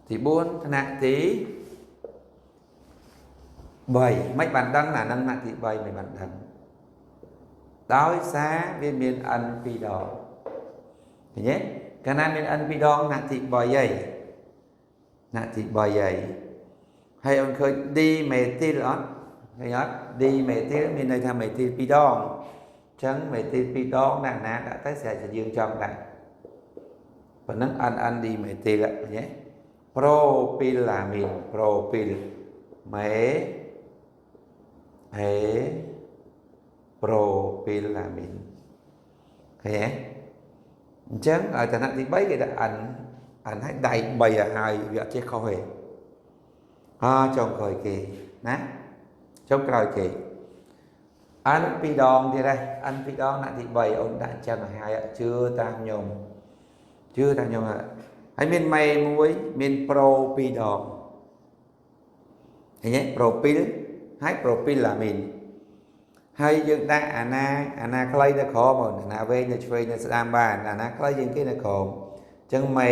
ទី4ថ្នាក់ទី3មិនបានដឹងណានឹងថ្នាក់ទី3មិនបានដឹងដោយសារវាមាន n 2ដងឃើញទេកាលណាមាន n 2ដងថ្នាក់ទី3ហើយថ្នាក់ទី3ហើយហើយអូនឃើញ d មេទីលអត់ឃើញអត់ d មេទីលមានន័យថាមេទីល2ដងអញ្ចឹងមេទីល2ដងដាក់ណាដាក់ទៅស្រេចតែយើងចង់ដាក់ប៉ុណ្ណឹង n n d មេទីលឃើញទេប្រូពីលអាមីនប្រូពីលមេហេប្រូពីលអាមីនឃើញទេអញ្ចឹងឲ្យឋានៈទី3គេដាក់ n n ឲ្យដៃ3ឲ្យហើយវាអត់ចេះខុសទេចុងក្រោយគេណាចុងក្រោយគេ n 2ដងទៀតដែរ n 2ដងថ្នាក់ទី3អូនដាក់អញ្ចឹងឲ្យហើយជឿតាមខ្ញុំជឿតាមខ្ញុំហើយមានមេមួយមានប្រូ2ដងឃើញទេប្រូពីលហើយប្រូពីលអាមីនហើយយើងដាក់អាណាខ្លីនៅក្រោមអាណាវែងនៅឆ្វេងនៅស្ដាំបានអាណាខ្លីជាងគេនៅក្រោមអញ្ចឹងមេ